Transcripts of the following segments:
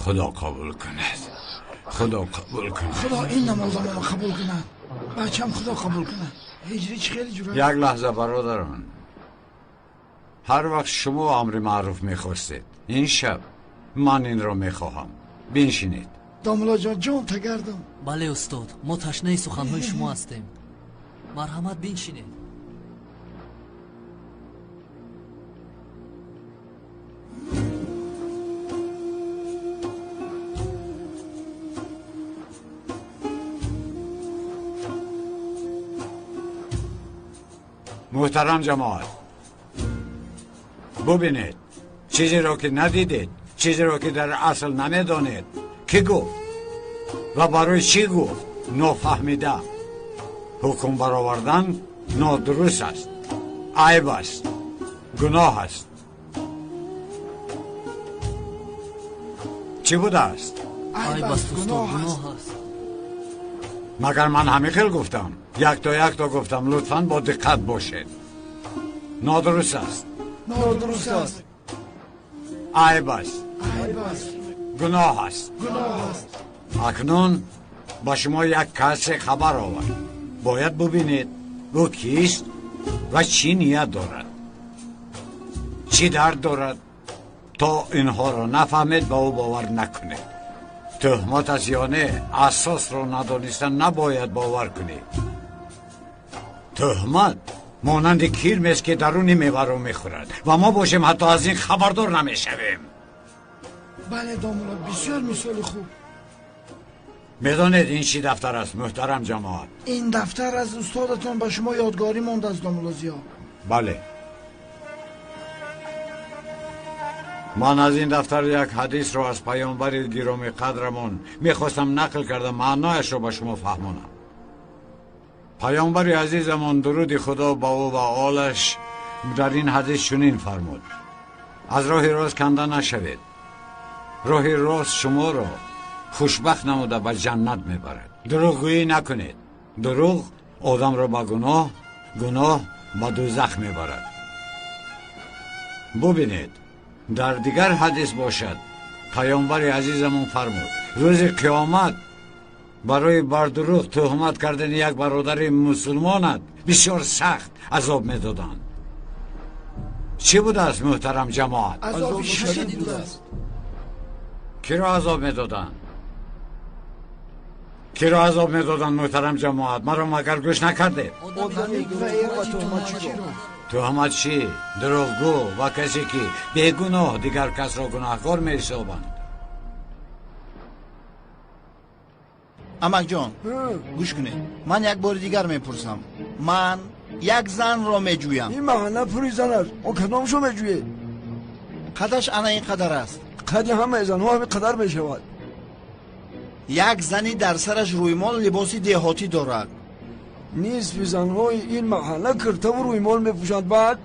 Худо қабул кунад. Худо қабул кунад. Худо ин намозамонро қабул кунад. Бачам Худо қабул кунад. Ҳиҷрӣ чӣ хеле ҷуръат. Як лаҳза бародарон. Ҳар вақт шумо амри маъруф мехостед, ин шаб ман инро мехоҳам. Биншинед. Домулло ҷон, ҷон тагардам. Бале устод, мо ташнаи суханҳои шумо ҳастем. Марҳамат биншинед. Муҳтарам ҷамоат, бубинед, чизеро ки надидед, чизеро ки дар асл намедонед, кӣ гуфт ва барои чӣ гуфт, нофаҳмида ҳукм баровардан нодуруст аст, айб аст, гуноҳ аст. Чӣ будааст? Айб аст устод, гуноҳ аст. Магар ман ҳамин хел гуфтам? Якто якто гуфтам, лутфан бо диққат бошед. Нодуруст аст. Нодуруст аст. Айб аст. Айб аст. Гуноҳ аст. Гуноҳ аст. Акнун ба шумо як касе хабар овард. Бояд бубинед ӯ кист ва чӣ ният дорад, чӣ дард дорад. То инҳоро нафаҳмед, ба ӯ бовар накунед. Тӯҳмат аст ё не, асосро надониста набояд бовар кунед. Тӯҳмат монанди кирмест ки даруни меваро мехӯрад ва мо бошем ҳатто аз ин хабардор намешавем. Бале домулло, бисёр мисоли хуб. Медонед ин чӣ дафтар аст, муҳтарам ҷамоат? Ин дафтар аз устодатон ба шумо ёдгорӣ мондааст, домулло Зиё. Бале, ман аз ин дафтар як ҳадисро аз паёмбари гиромӣ қадрамон мехостам нақл карда маънояшро ба шумо фаҳмонам. Паёмбари азизамон, дуруди Худо ба ӯ ва олаш, дар ин ҳадис чунин фармуд: аз роҳи рост канда нашавед. Роҳи рост шуморо хушбахт намуда ба ҷаннат мебарад. Дурӯғгӯӣ накунед. Дурӯғ одамро ба гуноҳ, гуноҳ ба дӯзах мебарад. Бубинед, дар дигар ҳадис бошад, паёмбари азизамон фармуд: рӯзи қиёмат барои бар дурӯғ тӯҳмат кардани як бародари мусулмонат бисёр сахт азоб медоданд. Чӣ будааст, муҳтарам ҷамоат? Азоби шадид будааст. Киро азоб медоданд? Киро азоб медоданд, муҳтарам ҷамоат? Маро магар гӯш накардед? Тӯҳматчӣ, дурӯғгӯ ва касе ки бегуноҳ дигар касро гунаҳкор меҳисобанд. Амакҷон, гӯш кунед, ман як бори дигар мепурсам. Ман як занро меҷӯям. Ин маҳалла пури зан аст. О кадомшо меҷӯед? Қадаш ана ин қадар аст. Қади ҳамаи занҳо ҳамин қадар мешавад. Як зани дар сараш рӯймол, либоси деҳотӣ дорад. Нисфи занҳои ин маҳалла киртаву рӯймол мепӯшанд. Баъд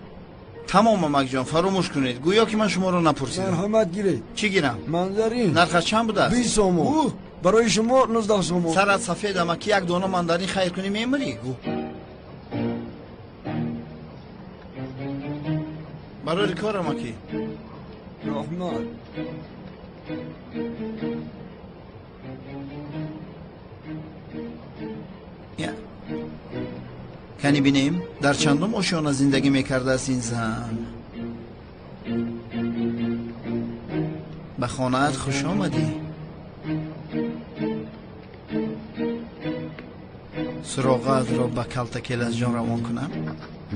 тамом, амакҷон, фаромӯш кунед. Гӯё ки ман шуморо напурсидам. Марҳамат, гиред. Чӣ гирам? Мандарин. Нархаш чанд будааст? 20 сомон. Барои шумо 19 сомон. Сарат сафед, амаки, як дона мандарин хайр кунӣ мемирӣ. Барои кор, амаки. Раҳмат. Кани бинем, дар чандум ошёна зиндагӣ мекардааст ин зан? Ба хонаат хуш омадӣ. Суроғаатро ба калтакелазҷон равон кунам?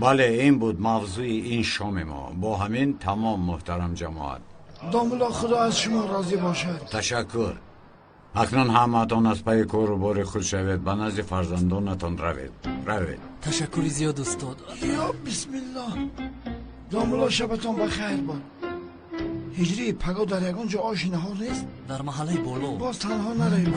Бале, ин буд мавзӯи ин шоми мо. Бо ҳамин тамом, муҳтарам ҷамоат. Домулло, Худо аз шумо розӣ бошад. Ташаккур. Акнун ҳамаатон аз пайи кору бори худ шавед, ба назди фарзандонатон равед. Равед. Ташаккури зиёд, устод. Ё бисмиллоҳ. Домулло, шабатон ба хайр бод. Ҳиҷрӣ, паго дар ягон ҷо оши наҳор нест? Дар маҳаллаи боло. Боз танҳо наравем.